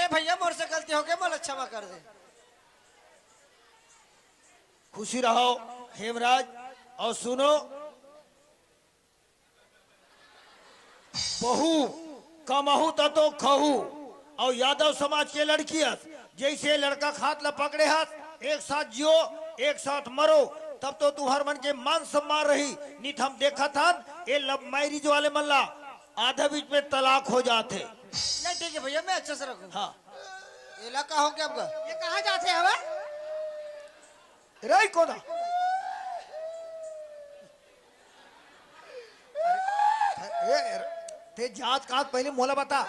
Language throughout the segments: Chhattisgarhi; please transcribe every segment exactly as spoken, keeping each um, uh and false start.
भैया, मोर से गलती होगे, मोला क्षमा कर दे। खुशी रहो हेमराज। और सुनो, बहू कमहू त तो खहू। और यादव समाज के लड़की हस, जैसे लड़का खात ला पकड़े हस, एक साथ जियो, एक साथ मरो, तब तो तुम्हर मन के मान सम्मान रही। नित हम देखत हन, ये लव मैरिज वाले मन ला आधा बीच में तलाक हो जात हे। नहीं, ठीक है भैया, मैं अच्छे से रखूँ। हाँ। ये ला का हो गया आपका? ये कहाँ जाते हवा? रही कोदा। ए, ते जात कात पहले मोला बता।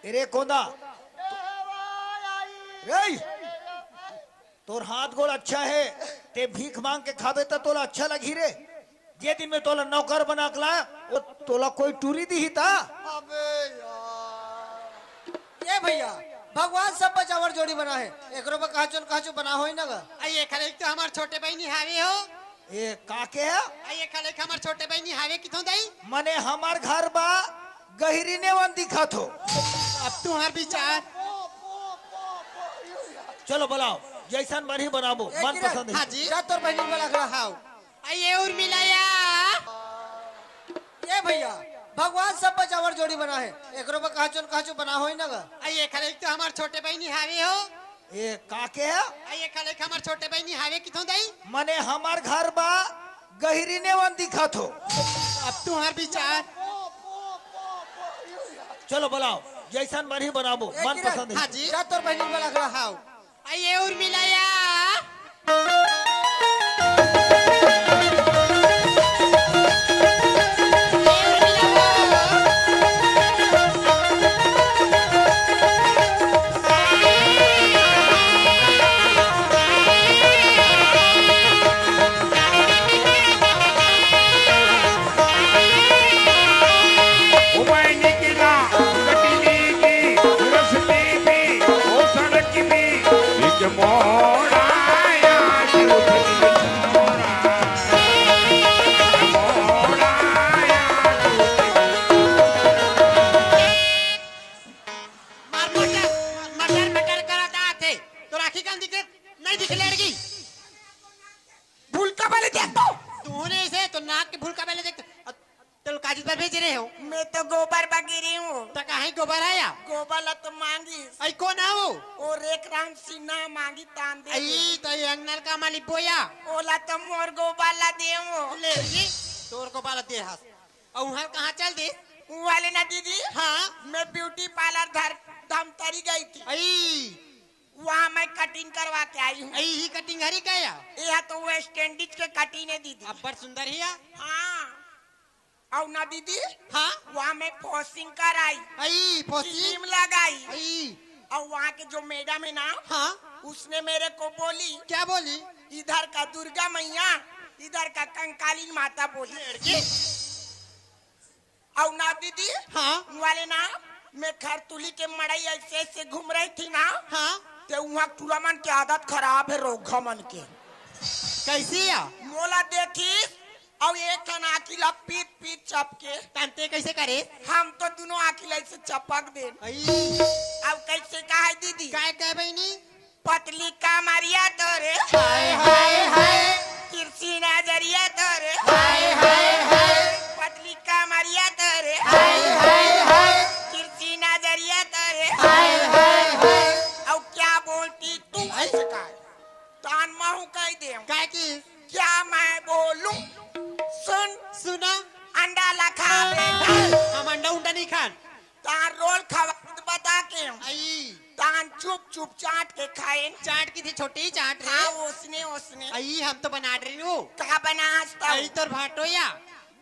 अरे कोदा। रे, तोर हाथ गोड़ अच्छा है, ते भीख मांग के खाबे त तोला अच्छा लगही रे। जे दिन में तोला नौकर बना के ला, वो तोला कोई टूरी दिही ता? अबे यार। ए भैया, भगवान सब बचावर जोड़ी बना है, एकरो पर कहाचो न कहाचो बना होई ना गा। आ ये खले तो हमार छोटे बहिनी हावे हो। ए, का के है? आ ये खले हमार छोटे बहिनी हावे किथों दाई? मने हमार घर बा गहिरी नेवन दिखत हो। अब तुम्हार विचार। चलो बुलाओ, जैसन बनही बनाबो, ए मन किरण, पसंद है। हाँ जी। जा तोर बहिनी बुला के ला। हाँ। आ ये उर्मिला या। ए भैया, भगवान सब बचावर जोड़ी बना है, एकरो पर कहाचो न कहाचो बना होई ना गा। आ ये खले तो हमार छोटे बहिनी हावे हो। ए, का के है? आ ये खले हमार छोटे बहिनी हावे किथों दाई? मने हमार घर बा गहिरी नेवन दिखत हो। अब तुम्हार विचार। चलो बुलाओ, जैसन बनही बनाबो, ए मन किरण, पसंद है। हाँ जी। जा तोर बहिनी बुला के ला। हाँ। आ ये उर्मिला या। मार मटर, मटर, मटर करत आथे। तो राखी कान दिखे, नहीं दिखे लड़की। भूलका वाले देख तो। तूने इसे तो नाक के भूलका वाले देख तो। तल काजी पर भेज रहे हो। मैं तो गोबर बगिरी हूँ। तो कहाँ गोबर आया? गोबर ला तो मांगी। आई कौन है वो? ओ रेख राम सिन्हा मांगी तान दे। आई तो ये अंगनल का मालिक बोया। ओला तो मोर गोबर ला दे वो। ले जी, तोर गोबर ला दे हस। और वहाँ कहाँ चल दे? वो वाले ना दीदी। हाँ। मैं ब्यूटी पार्लर धर धमतरी गई थी। आई। वहाँ मैं कटिंग करवा के आई हूँ। आई ही कटिंग हरी का या? यह तो वेस्ट इंडीज के कटिंग है दीदी। अब्बड़ सुंदर ही या। हाँ। और ना दीदी। हाँ। वहाँ मैं फोसिंग कराई। आई फोसिंग। क्रीम लगाई। आई। और वहाँ के जो मैडम है ना। हाँ। उसने मेरे को बोली। क्या बोली? इधर का दुर्गा मैया, इधर का कंकालीन माता बोली। लड़की। अउ ना दीदी, हाँ। वाले ना, मैं खरतुली के मड़ई ऐसे ऐसे घूम रही थी ना, हाँ। ते उहाँ टूरा मन के आदत खराब है, रोगहा मन के। कैसे या? मोला देखिस, अउ एक ठन आँखी ला पीत पीत चपके। तंते कैसे करे? हम तो दोनों आँखी ला ऐसे चपक देन। आई। अब कैसे कहे दीदी? काय कहे बहिनी? पतली कमरिया तोरे। हाय, हाय, हाय। तिरछी नजरिया तोरे। हाय, हाय, हाय। पतली कमरिया तोरे। हाय, हाय, हाय। तिरछी नजरिया तोरे। हाय, हाय, हाय। अउ क्या बोलती तू ऐसे का? तान महू कह दे। काय की? क्या मैं बोलूं? सुन। सुना। अंडा ला खा बेटा। हम अंडा उंडा नहीं खान। तार रोल खवा बता के। आई। तान चुप चुप चाट के खाएन। चाट की थी छोटी चाट रे। हाँ, ओसने, ओसने। आई, हम तो बना रही हूँ। का बनास तो? आई तोर भाटो या।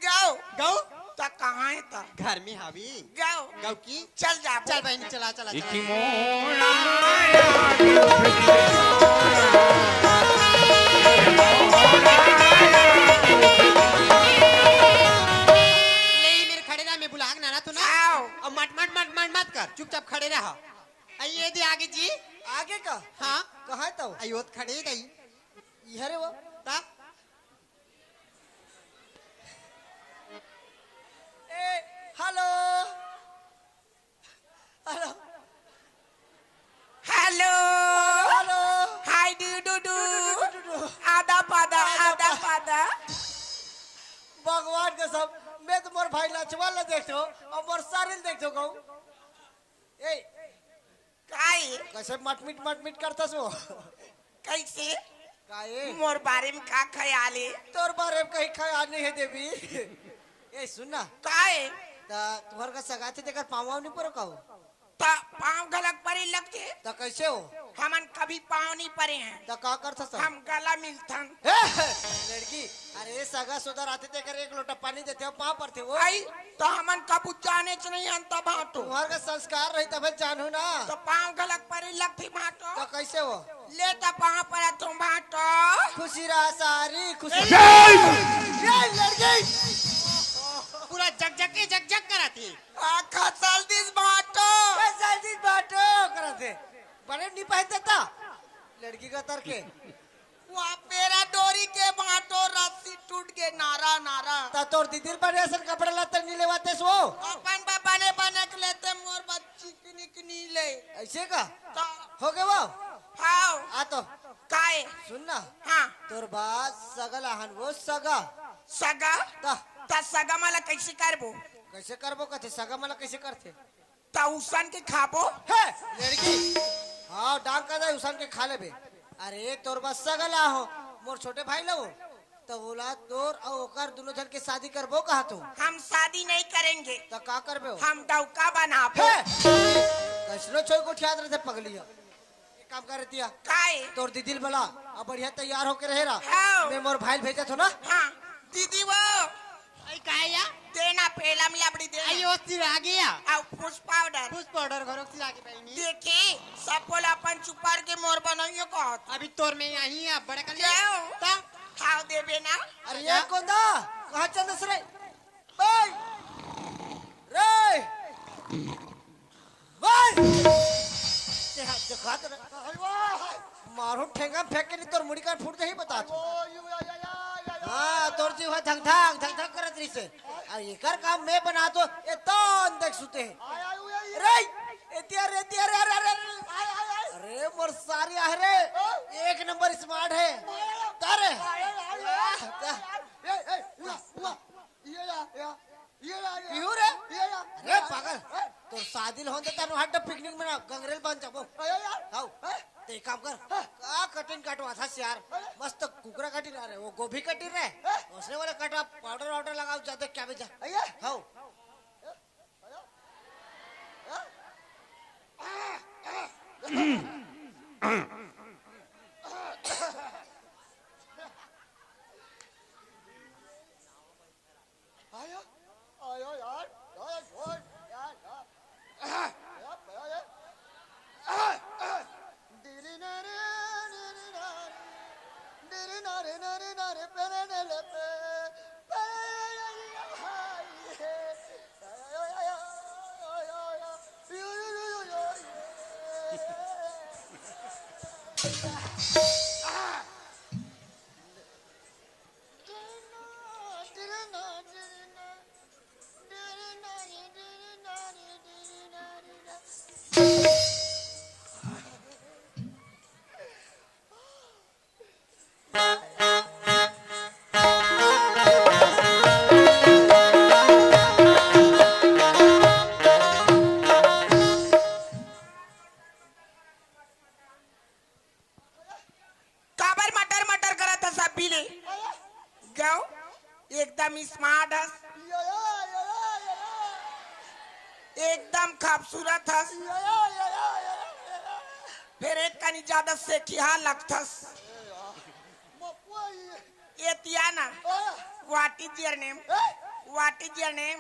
गौ। गौ? त कहाँ है त? घर में हावी। गौ। गौ की? चल जा। चल बहन, चला, चला, चला। इकी मोड़ा ले, मेरे खड़े रहा, मैं बुला के नाना तू ना। आओ। अब मट, मट, मट, मट, मत कर, चुपचाप खड़े रहा। आई ये दे आगे जी। आगे का? हाँ। कहाँ है तो? आई वो खड़े ही नहीं। इहरे वो। ता? भगवान कसम, मैं तो मोर भाई लक्ष्मण ला देखथों अउ मोर सारी ल देखथों कहूँ। ए, काय? कइसे मटमिट मटमिट करथस वो? कइसे? काय? मोर बारे में का ख्याल हे? तोर बारे में कहीं ख्याल नहीं हे देवी। ए, सुन ना। काय? त तुँहर का सगा थे तेकर पाँव नहीं परो का हो? त पाँव घलक परे लगथे। त कइसे हो? हमन कभी पाँव नहीं परे हन। त का करथस? हम गला मिलथन। हे, लड़की, अरे सगा सोदर आथे तेकर एक लोटा पानी देथे, पाँव परथे वो। आई, त हमन कभू जानेच नहीं हन त भाटो। तुँहर का संस्कार रही तभे जानहू ना। त पाँव घलक परे लगथे भाटो। त कइसे हो? ले त पाँव परत हँव भाटो। खुशी रहा सारी, खुशी। ए, ए, लड़की। पूरा जगजग के जगजग करत हे। आ, खसल दिस भाटो। खसल दिस भाटो करत हे। बने नहीं पहनते ता। लड़की का तर के। वहाँ पेरा डोरी के भाटो रस्सी टूट गे नारा नारा। त तोर दीदी ल बने असन कपड़ा लत्ता नहीं लेवातेस वो? अपन बा बने बने के लेते मोर बच्ची के निक नहीं ले। अइसे का? त हो गे वो? हाव। आ तो। काय? सुन ना। हाँ। तोर बा सगा लाहन वो सगा। सगा? त? त सगा मला कइसे करबो? कइसे करबो कथे? सगा मला कइसे करथे? त उसन के खाबो? हे, लड़की। हाँ, डांग का दे उसन के खा लेबे। अरे, तोर बा सगा लाहूँ, मोर छोटे भाई ला वो। त ओला तोर अउ ओकर दुनों झन के शादी करबो कहत हँव। हम शादी नहीं करेंगे। त का करबे हो? हम डौका बनाबो। हे! कइसनो छोई गोठियात रहिथे पगली ह। एक काम कर रतिया। काय? तोर दीदी ल बला, अब बढ़िया तैयार होके रहे रहा। हाँ। मैं मोर भाई ल भेजत हँव ना। हाँ, दीदी वो। आई काय या? देना पेला में लबड़ी दे। आई ओ सिरा गया। अउ फुस पाउडर। फुस पाउडर घरोक सिरा के बहिनी। देखे, सब बोला अपन चुपार के मोर बनाइयो कहत। अभी तोर में यहीं है, बड़े कर ले। जाओ। ता? खाओ देबे ना। अरे ये कौन दा? कहाँ चल दस रे? ओए! रे! वाह! ते हाथ दिखा तो रहा। मारो ठेंगा फेंक के नहीं, तोर मुड़ी का फूट जाही बता तू। हाँ, तोर जीव ह धक धक, धक धक करत रहिसे। अउ एकर काम मैं बना तो, ए तन देख सुते हे। रे, एतिया रे, एतिया रे, अरे, अरे, अरे। अरे, मोर सारी आहे रे। एक नंबर स्मार्ट है। तारे। ये, ये, उआ, उआ। ये या, या। ये या, या। पीहू रे? ये या। अरे पागल, तोर शादी ल होन दे, तनु हट पिकनिक में ना, गंगरेल बन जाबो। अरे यार। हाउ। हैं? ते काम कर। हाँ। का कटिंग काटवाथस यार? अरे। मस्त कुकरा कटिंग आ रहे, वो गोभी कटिंग रहे। हैं? उसने वाला कटा, पाउडर वाउडर लगाओ, जाते क्या बेचा? अरे। हाउ। आया, आया यार, यार, यार, यार, यार। आया, आया, आया। डिरी नारे, डिरी नारे, डिरी नारे, नारे, नारे, पेरे ने ले पे, पेरे ने ले पे, हाय, हे। आया, आया, आया, आया, आया। You, you, you, you, you, ये। काबर मटर मटर करत हस अभी ले? गौ, एकदम स्मार्ट हस, एकदम खूबसूरत हस। फेर एक कनी ज्यादा सेखिहा लगथस। एतिया ना, what is your name? What is your name?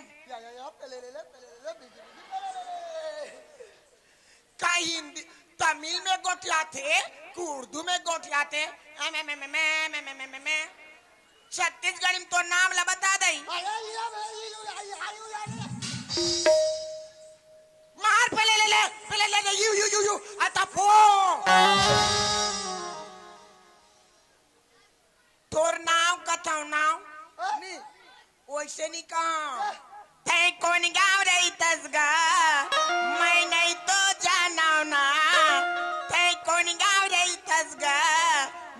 का हिंदी, तमिल में गोठियाथे, कि उर्दू में गोठियाथे? एम, एम, एम, एम, एम, एम, एम, एम, एम। छत्तीसगढ़ी में तोर नाम ला बता दई। मार पहले ले ले, पहले ले ले, यू, यू, यू, यू, अतफो। तोर नाव कथव नाव? हाँ? नहीं। वैसे नहीं कहा। तै कोन गाँव रहिथस गा? मैं नहीं तो जानव ना। तै कोन गाँव रहिथस गा?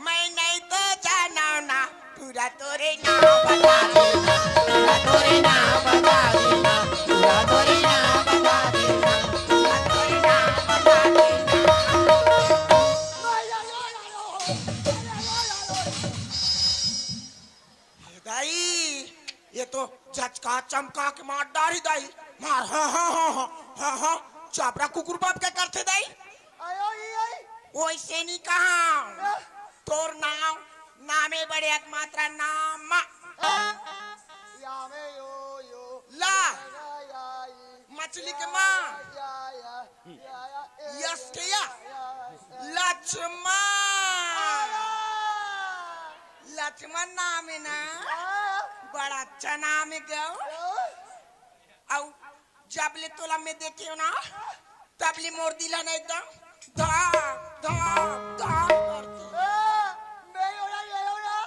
मैं नहीं तो जानव ना। पूरा तोरे नाम बता देना, पूरा तोरे नाम बता देना, पूरा तोरे नाम बता देना, पूरा तोरे नाम बता देना। दाई, ये तो झचका चमका के मार डारी दाई। मार, हाँ, हाँ, हाँ, हाँ, हाँ, हाँ, चापरा कुकुर बाप के करथे दाई। आयो, ई आई। ओइसे नहीं कहा। हाँ। तोर नाम, नामे बड़े एकमात्र नाम। हाँ। यामे यो, यो। ला। या, या, ई। मछली के माँ। या, या, या, या, ए, यस के या। या, या। लक्ष्मण। आया। लक्ष्मण नाम है ना? हाँ। बड़ा अच्छा नाम है गो। हाँ। अउ जब ले तोला मैं देखे हो ना, तब ले मोर दिल ह ना एकदम धक, धक, धक करथे। ए, मैं ओला ले लो ना,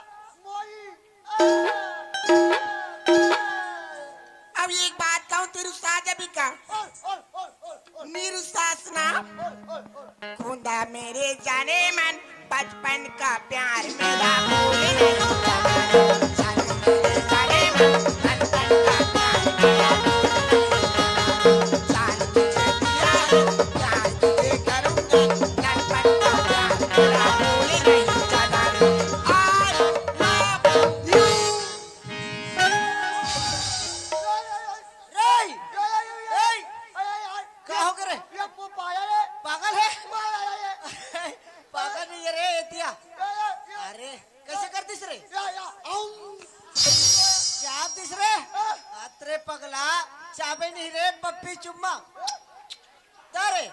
मोरी। ए, ए, ए। अब एक बात कहूँ, तेरू साजा भी का? ओए, ओए, ओए, ओए, ओए। नीरू सास ना? ओए, ओए, ओए। खुदा मेरे जाने मन, बचपन का प्यार मेरा भूल नहीं जाना। जाने मेरे जाने मन, बचपन का प्यार मेरा भूल नहीं जाना। जान तुझे दिया है, प्यार तुझे करूँगा, बचपन का प्यार मेरा भूल नहीं जाना। I love you। रे! ए! का हो गे रे? ये पागल है। पागल है? पागल नहीं है रे, एतिया। अरे, कैसे कर दिस रे? चाप दिस रे? अतरे पगला, चाबे नहीं रे, पप्पी चुम्मा। तारे।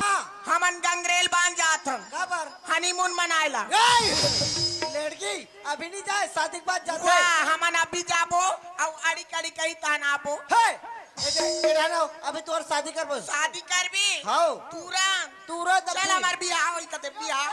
हाँ, हमन गंगरेल बांध जात हन। काबर? हनीमून मनाए ला। ए! लड़की, अभी नहीं जाए, शादी के बाद जाते हैं। वाह, हमन अभी जाबो, अउ अड़ी कड़ी कहीं तहन आबो। हे! ए दे, ए रहना, अभी तोर शादी करबो। शादी करबी? हाँ। तुरंत। तुरंत चल, अभी। हमार बिहाव होई कते बिहाव।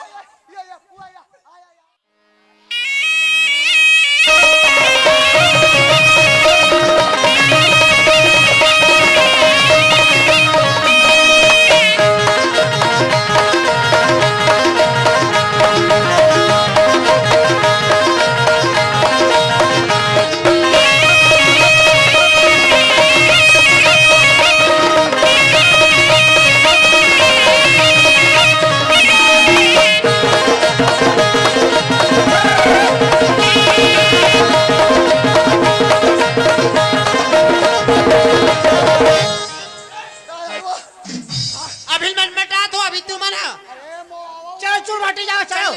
अभी मन मटा दो, अभी तुमन ह। चलो, चुल बाटी जाओ, चलो।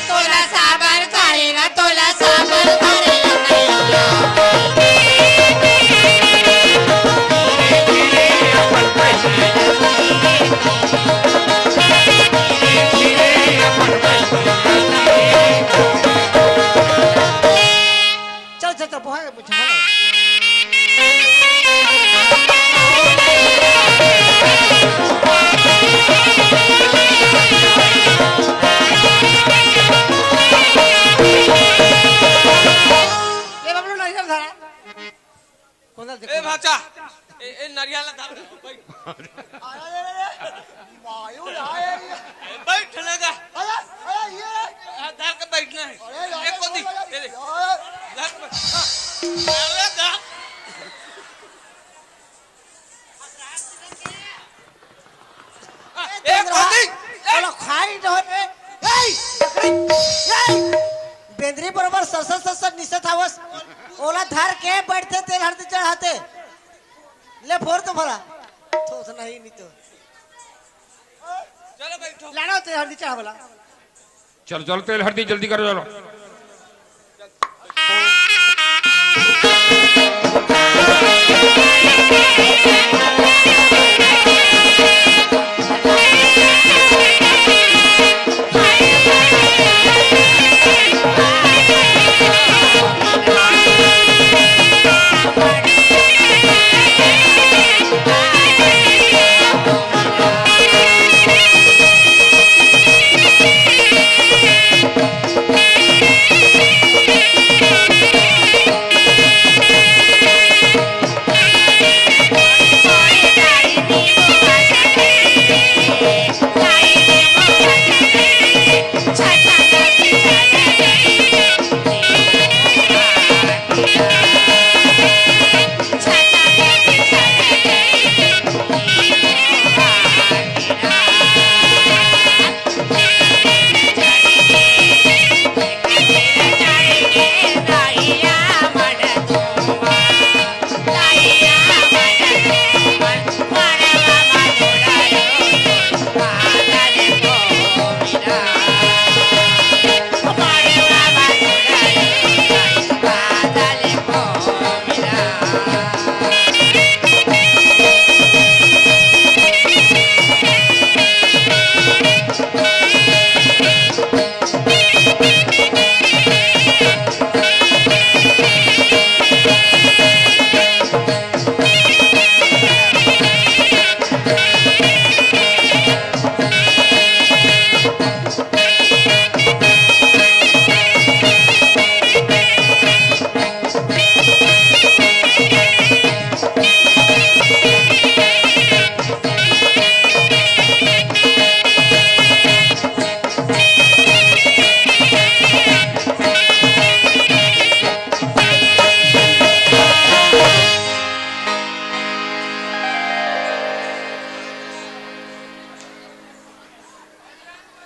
तोला साबर करेला, तोला साबर करेला नैया। चल, चल, चल, बोहा, बोहा। ले बाबलू, नरियल धरा। कोन सा ए देखो? भाचा, ए, ए नरियल ला धर, बैठ। अरे, अरे, अरे, मायू यार, ये। बैठ ना गा। अरे, अरे, ये। आ, धर के बैठना है। अरे, यार, एक को दी, यार, ये दे। यार। धर के बैठ। हाँ। अरे, धर। ए, ए, चंद्रा, कोनी? ए! ओला खाई न होय रे। ए! ए! बेंदरी बरोबर ससर ससर निसत हावस। ओला धर के बैठते तेल हरदी चढ़ाते। ले फोर तो भला। तो नहीं, नहीं तो। लाना होते हल्दी चाह वाला। चल, चल, तेल हल्दी जल्दी करो, चलो।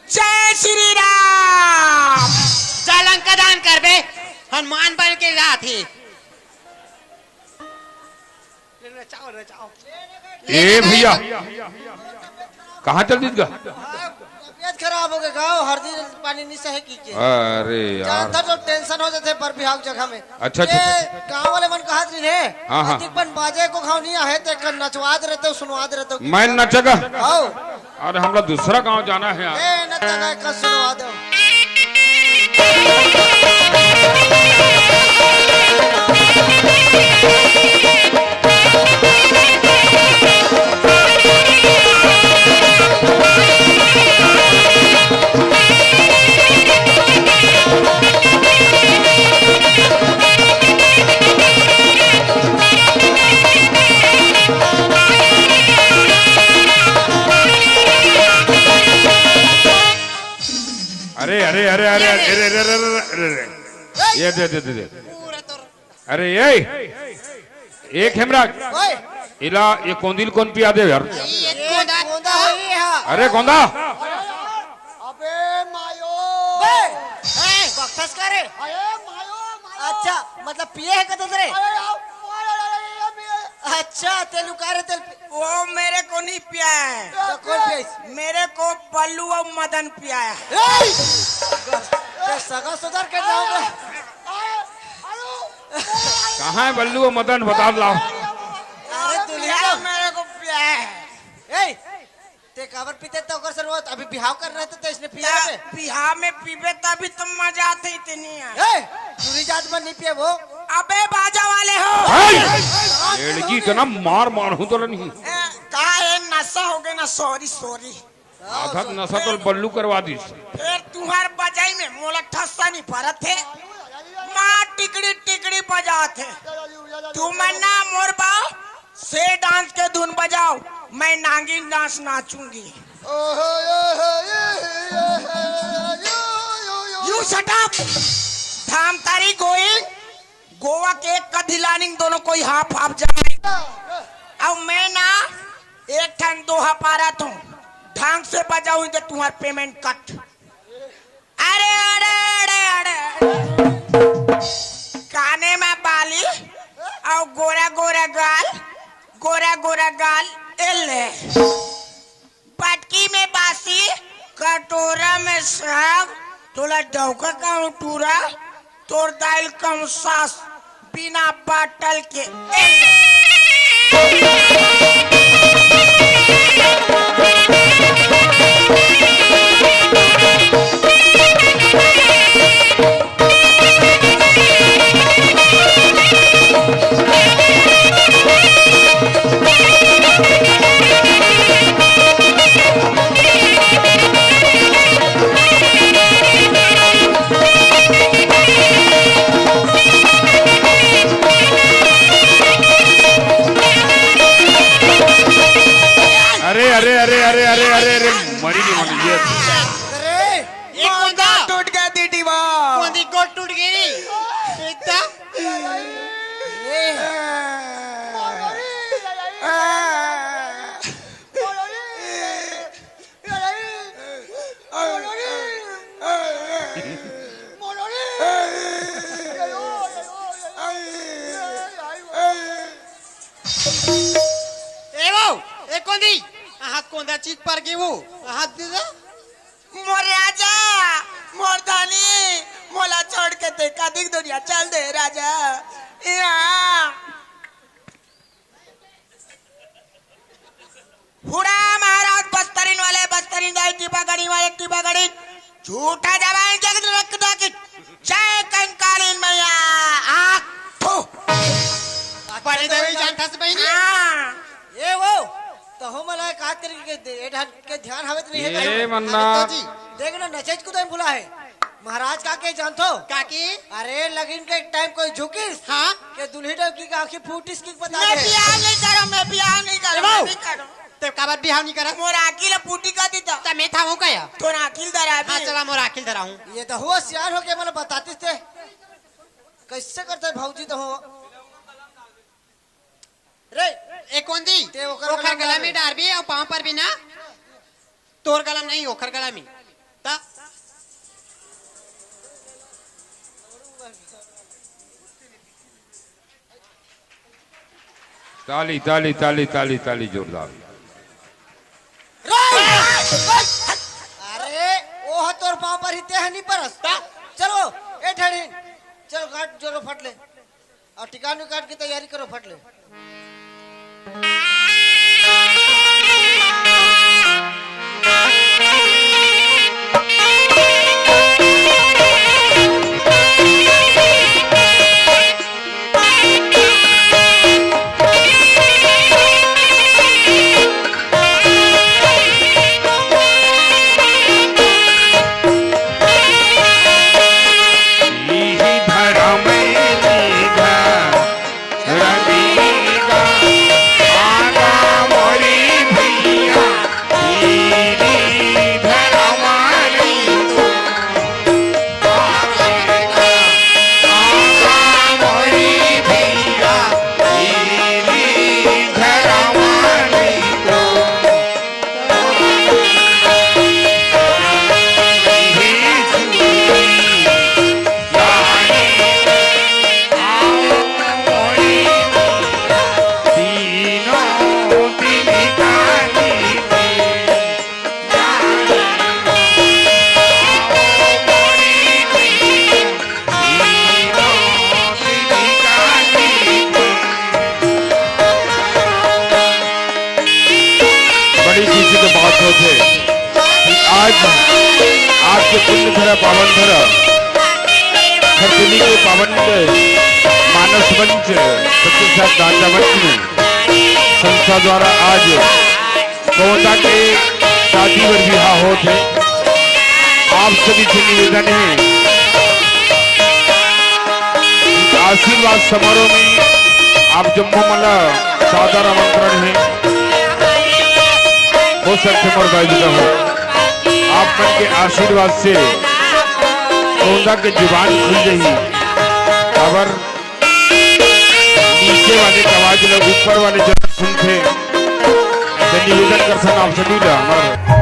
जय श्री राम। जा लंका दहन करबे, हनुमान बन के जात हे। नचाओ, नचाओ। ए भैया, कहाँ चल दीस गा? तबियत खराब हो गया, गाँव हरदी पानी नहीं सहे की के। अरे यार। जानता तो टेंशन हो जाते पर बिहाव जगह में। अच्छा, अच्छा, ये अच्छा। गाँव वाले मन कहत रही रे, हाँ, हाँ। अधिक बन बाजे को घाव नहीं आहे, ते कर नचवा दे रहते हो, सुनवा दे रहते हो। मैं नचगा? आओ। अरे, हमला दूसरा गांव जाना है यार। ए, नचगा का सुनवा दो। अरे, अरे, अरे, अरे, अरे, अरे, अरे, अरे, अरे, अरे, अरे। ये दे, दे, दे, दे। अरे, ए, एक हेमराज, ओए। इला, ये कोंदिल कोन पिया दे यार। ये कोंदा। कोंदा है ये, हाँ। अरे, कोंदा। अबे मायो। बे, ए, बकवास करे। अरे मायो, मायो। अच्छा, मतलब पिए है का दूसरे? अरे यार, अरे, अरे, अरे, अरे, अरे। अच्छा, तेलू का रे तेल पी-, वो मेरे को नहीं पिया है। तो कौन पिया है? मेरे को बल्लू और मदन पिया है। ए! ते सगा सुधार के नाम है। कहाँ है बल्लू और मदन, बता लाओ। अरे दुनिया मेरे को पिया है। ए! ते काबर पीते त ओकर से रोत, अभी बिहाव कर रहे थे त इसने पिया ता बे। बिहाव में पीबे तभी तो मजा आते इतनी है। ए, दूरी जात में नहीं पिए वो। अबे बाजा वाले हो। भाई, लड़की इतना मार मार हूँ तो नहीं। ए, कहा है नशा हो गया ना, सॉरी सॉरी। आधा नशा तो बल्लू करवा दी। फिर तुहार बजाई में मोला ठस्सा नहीं भरत है। माँ टिकड़ी टिकड़ी बजात है। तू मन्ना मोर बा से डांस के धुन बजाओ, मैं नांगी डांस नाचूंगी। You shut up! धाम तारी गोइंग, गोवा के कधी लानिंग दोनों कोई हाफ हाफ जाए। अब मैं ना एक ठन दोहा पारा तू ढंग से बजाऊं तो तुम्हार पेमेंट कट। अरे, अरे, अरे, अरे, अरे। काने में बाली अउ गोरा गोरा गाल, गोरा गोरा गाल, ए ले। पटकी में बासी, टोरा में साग, तोला डौका कहूं टूरा, तोर दाइल कम सास, बिना बाटल के। अरे, अरे, अरे, अरे, अरे, अरे, अरे, मरी नहीं, मरी, ये। अरे, ये मांगा कोंदा? टूट गया दीदी बा। कोंदी को टूट गई? इतना? ए वो, ए कोंदी, हाथ कोंदा चीज पर गई वो, हाथ दे दे। मोर राजा, मोर धनी, मोला छोड़ के ते कतिक दुनिया चल दे राजा। या। हुड़ा महाराज बस्तरिन वाले, बस्तरिन दाई, टिपा गड़ी वाले, टिपा गड़ी। झूठा जवान जगत रख डाकित। जय कंकालीन मैया। आख थू। बने देवी जानथस बहिनी। हाँ। ए वो, तहु मला का तरीके के दे-, ए ढंग के ध्यान हवे त नहीं है ए कहीं? मन्ना। अरे तो जी। देख ना, नचेज को तो भुला है। महाराज का के जानथो? काकी? अरे, लगिन के टाइम कोई झुकिस? हाँ? के दुल्ही डौकी का आँखी फूटिस की बता मैं दे। बियाह नहीं करो, मैं बियाह नहीं करो, ए मैं बाबू। नहीं करो। ते काबर बिहाव नहीं करा? मोर आँखी ला फूटी कर दी तो। त मैं था हूँ कया? तोर आँखी ल धरा हाँ, भी। चला मोर आँखी ल धरा हूँ। ये तो हुआ सियान हो के मन बतातीस ते। कैसे करते भौजी तो हो? रे, ए कोंदी, ते ओकर ओखर गला गला में में। डारबे अउ पाँव पर भी ना, तोर गला में नहीं, ओखर गला में। त ताली, ताली, ताली, ताली, ताली जोरदार। रे! अरे, ओह तोर पाँव पर ही ते ह नहीं परस। त? चलो, ए ठड़ी, चलो गांठ जोरो फट ले। अउ टिकान विकान की तैयारी करो फट ले। बड़ी खुशी के बात होत हे कि आज आपके पुण्य धरा पावन धरा हरदोई के पावन मानस मंच सत्य साथ दाता मंच में संस्था द्वारा आज कोंदा के शादी बर बिहाव होत हे। आप सभी से निवेदन हे, आशीर्वाद समारोह में आप जम्मो मन ला सादर आमंत्रण हे। हो सकथे मोर भाई जी हो, आप मन के आशीर्वाद से कोंदा के जुबान खुल जाही। काबर नीचे वाले के आवाज ल ऊपर वाले जरूर सुनथे। त निवेदन करथन आप सभी ला हमर